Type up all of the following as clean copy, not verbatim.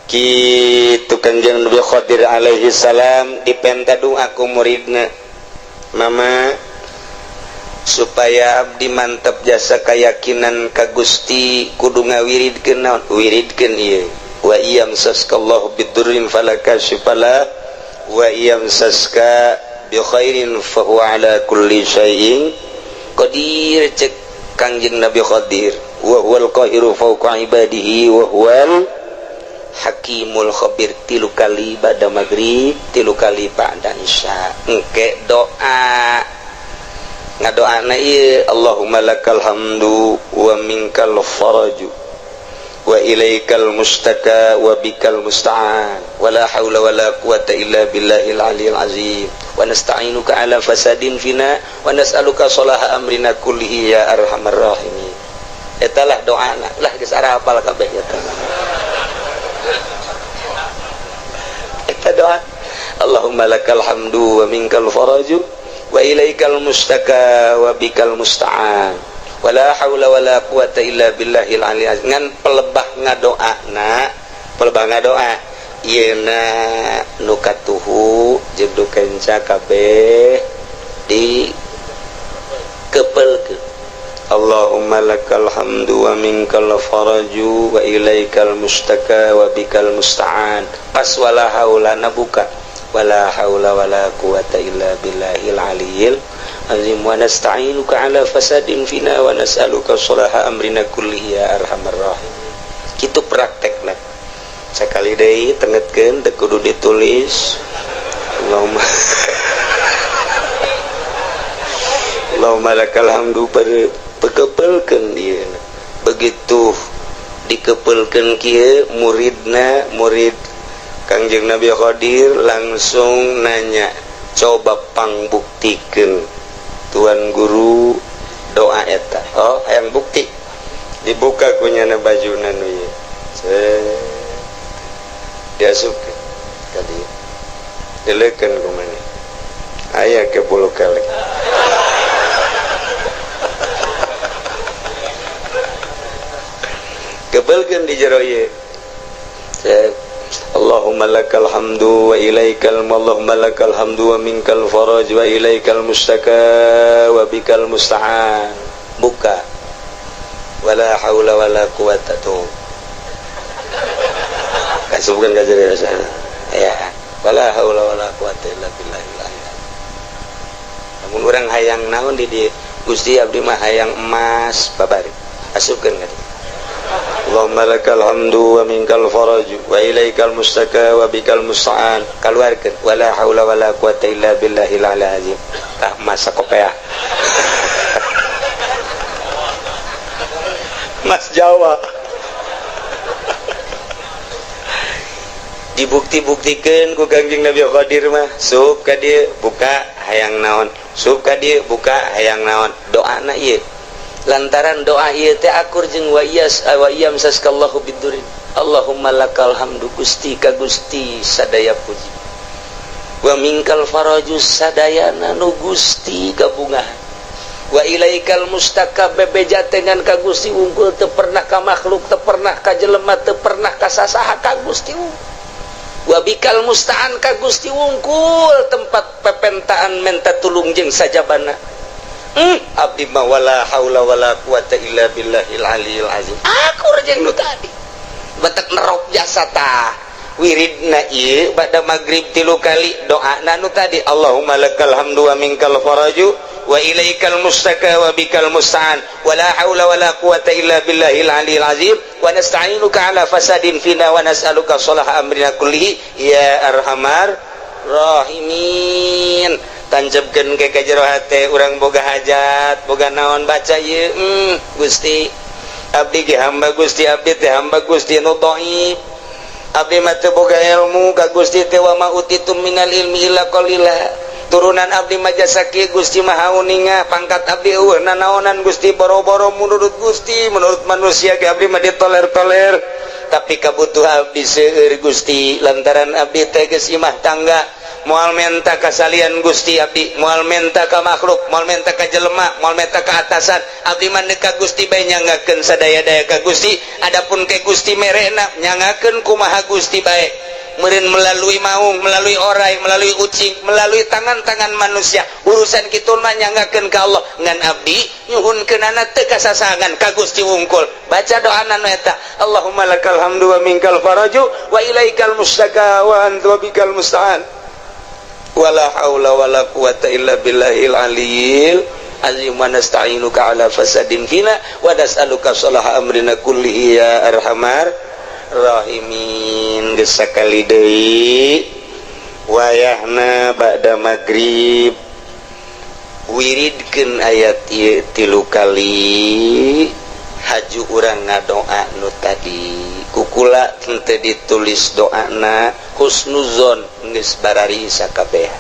Kitu Kangjeng Nabi Khadir alaihi salam dipenta doa ku muridna, "Mama, supaya abdi mantep jasa keyakinan ka Gusti, kudu ngawiridkeun naon? Wiridkeun ieu: wa iyamsaskallahu bidurrin fala kashifa lah wa iyamsaska bi khairin fa huwa ala kulli syai'in qadir." Cek Kangjeng Nabi Khadir, wa huwal qahiru fawqa ibadihi wa huwal hakimul khabir. Tilu kali pada maghrib, tilu kali pada isya. Engke doa, ngadoana ieu: Allahumma lakal hamdu wa minkal faraju wa ilaikal mustaka wa bikal musta'an wa la haula wa la quwata illa billahil aliyil azim wa nasta'inuka ala fasadin fina wa nas'aluka salaha amrina kullihi ya arhamar rahimin. Eta lah doana lah, geus arapal kabeh eta. Eta doa: Allahumma lakal hamdu wa minkal faraju wa ilaikal mustaka wa bikal musta'an wa la haula wa la quwata illa billahil aliyil azim. Ngan pelebah ngadoana, pelebah ngadoa yeuna nu katuhu jeung nu kenca kabeh di kepelkeun: Allahumma lakal hamdu wa minkal faraju wa ilaikal mustaka wa bikal musta'an. Pas wala haula na buka, wala haula wala quwata illa billahil aliyil azim wa nasta'inuka ala fasadin fina wa nas'aluka salaha amrina kullihi ya arhamar rahimin. Kitu praktekna. Sakali deui, tengetkeun, teu kudu ditulis. Allahumma, Allahumma lakal hamdu, pekepelkeun ieu. Begitu dikepelkeun kieu, muridna, murid Kangjeng Nabi Khadir langsung nanya, "Coba pangbuktikeun, Tuan Guru, doa eta." Oh, hayang bukti, dibuka kunyana bajuna nu ieu, diasupkeun ka dieu, dileukeun ku maneh, aya ke bulu kelek. Kebelkeun di jero ieu. Allahumma lakal hamdu wa ilaikal, Allahumma lakal hamdu wa minkal faraj wa ilaikal mustaka wa bikal musta'an. Buka, wala haula wala quwata, tuh kasupkeun ka jero ya, wala haula wala quwata illa billahil azim. Lamun urang hayang naon di dieu, Gusti, abdi mah hayang emas, babari asupkeun ka dieu: Allahumma lakal hamdu wa minkal faraj wa ilaikal mustaka wa bikal musta'an. Kaluarkeun, wala haula wala quwata illa billahil azim. Tah, masa kopeah Mas Jawa dibukti-buktikeun ku Kangjeng Nabi Khadir mah. Sup ka dieu, buka, hayang naon? Sup ka dieu, buka, hayang naon? Doana ieu, lantaran doa ieu teh akur jeung wa iyas wa iyamsaskallahu bidurin. Allahumma lakal hamdu, Gusti, ka Gusti sadaya puji, wa minkal faraju, sadayana nu Gusti kabungahan, wa ilaikal mustaka, bebeja dengan ka Gusti unggul, teu pernah ka makhluk, teu pernah ka jelema, teu pernah ka sasaha, ka Gusti unggul, wa bikal musta'an, ka Gusti wungkul tempat pepentaan menta tulung jeung sajabana. Abdi mah wala haula wala quwata illa billahil aliyil azim. Akur jeung nu tadi, batak nerok jasa tah wiridna ieu pada maghrib tilu kali, doana nu tadi: Allahumma lakal hamdu wa minkal faraju wa ilaikal mustaka wa bikal musta'an wala haula wala quwata illa billahil aliyil azim wa nasta'inuka ala fasadin fina wa nas'aluka salaha amrina kullihi ya arhamar rahimin. Tancapkeun ke ka jero hate urang, boga hajat, boga naon, baca ieu. Gusti, abdi ge hamba Gusti, abdi teh hamba Gusti nu dhaif, abdi mah teu boga ilmu ka Gusti teh, wa ma utitum minal ilmi illa qalila. Turunan abdi mah jasa kieu, Gusti Maha Uninga, pangkat abdi eueuh nanaonan, Gusti, boro-boro menurut Gusti, menurut manusia ge abdi mah ditoler-toler, tapi kabutuh abdi seueur, Gusti, lantaran abdi teh geus imah tangga. Moal menta ka salian Gusti, abdi moal menta ka makhluk, moal menta ka jelema, moal menta ka atasan. Abdi mah ka Gusti bae, nyanggakeun sadaya-daya ka Gusti. Adapun ke Gusti merena, nyangakeun kumaha Gusti bae meureun, melalui maung, melalui orai, melalui ucing, melalui tangan-tangan manusia. Urusan kitu mah nyanggakeun ka Allah. Ngan abdi nyuhunkeunana teu kasasangan, ka Gusti wungkul. Baca doa nu eta, Allahumma lakal hamdu wa minkal faraju wa ilaikal mustaka wa anta wa bikal musta'an, wala haula wala quwata illa billahil aliyil azim, wa nasta'inuka ala fasadin fina wa nas'aluka salaha amrina kullihi ya arhamar rahimin. Geus sakali deui, wayahna ba'da maghrib, wiridkeun ayat ieu tilu kali, haju urang ngadoa nu tadi. Ku kula henteu ditulis doana, husnuzon geus barari sakabehan.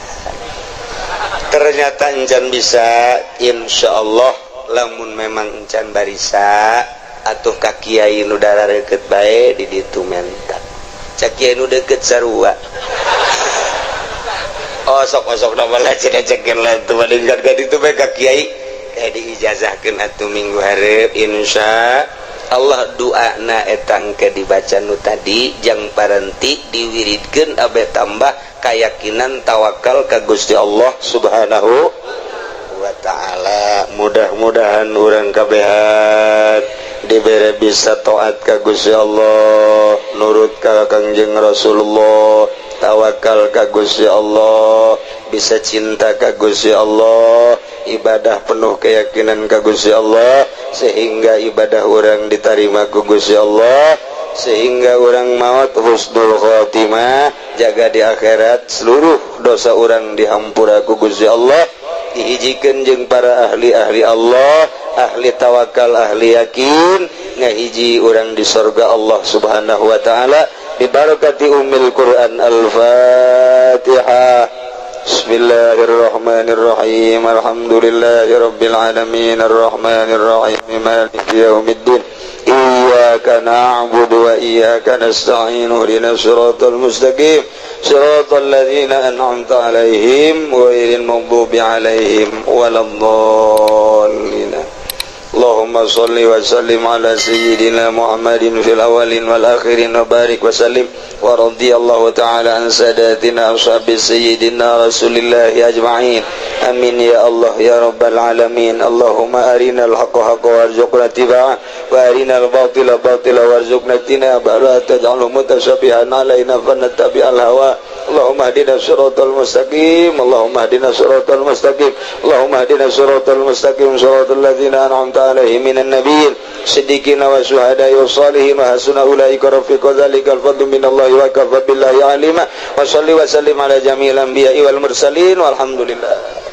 Ternyata encan bisa. Insyaallah lamun memang encan barisa, atuh ka kiai nu deket bae di ditu, menta cak kiai nu deket sarua. Osok osok nama lah cenah cekeun lah tuh bandingkan ka ditu bae ka kiai, kayak diijazahkeun atuh minggu hareup. Insya Allah doana eta engke dibaca nu tadi, jang parenti diwiridkeun abe tambah keyakinan tawakal ka Gusti Allah Subhanahu wa Ta'ala. Mudah-mudahan urang kabehan diberi bisa taat ka Gusti Allah, nurut ka Kangjeng Rasulullah, tawakal ka Gusti Allah, bisa cinta ka Gusti Allah, ibadah penuh keyakinan ka Gusti Allah, sehingga ibadah urang diterima ku Gusti Allah, sehingga urang maut husnul khotimah, jaga di akhirat seluruh dosa urang dihampura ku Gusti Allah, dihijikeun jeung para ahli-ahli Allah, ahli tawakal, ahli yakin, ngahiji urang di sorga Allah Subhanahu wa Ta'ala, bibarakati ummil Quran. Al-Fatihah. Bismillahirrahmanirrahim. Alhamdulillahirabbil alamin, arrahmanirrahim, maliki yaumiddin. Iyyaka na'budu wa iyyaka nasta'in, ihdinas siratal mustaqim, siratal ladzina an'amta 'alaihim ghairil maghdubi 'alaihim waladdallin. Allahumma salli wa sallim ala sayyidina Muhammadin fil awwalin wal akhirin wa barik wa sallim, wa radiyallahu ta'ala an sadatina ashabi sayyidina Rasulillahi ajma'in. Amin ya Allah ya rabbal alamin. Allahumma arinal haqqa haqqa warzuqna ittiba'ah, wa arinal batila batila warzuqna ijtinabah, la taj'alhu mutasyabihan alaina fanattabi'al hawa. Allahumma hdina siratal mustaqim. Allahumma hdina siratal mustaqim. Allahumma hdina siratal mustaqim, siratal ladzina an'amta alaihim minan nabiyyin, siddiqin wa syuhada'i wa salihin, wa hasuna ulaika rafiqa. Dzalikal fadlu minallahi wa kafa billahi alima. Wa salli wa sallim ala jami'il anbiya'i wal mursalin, walhamdulillah.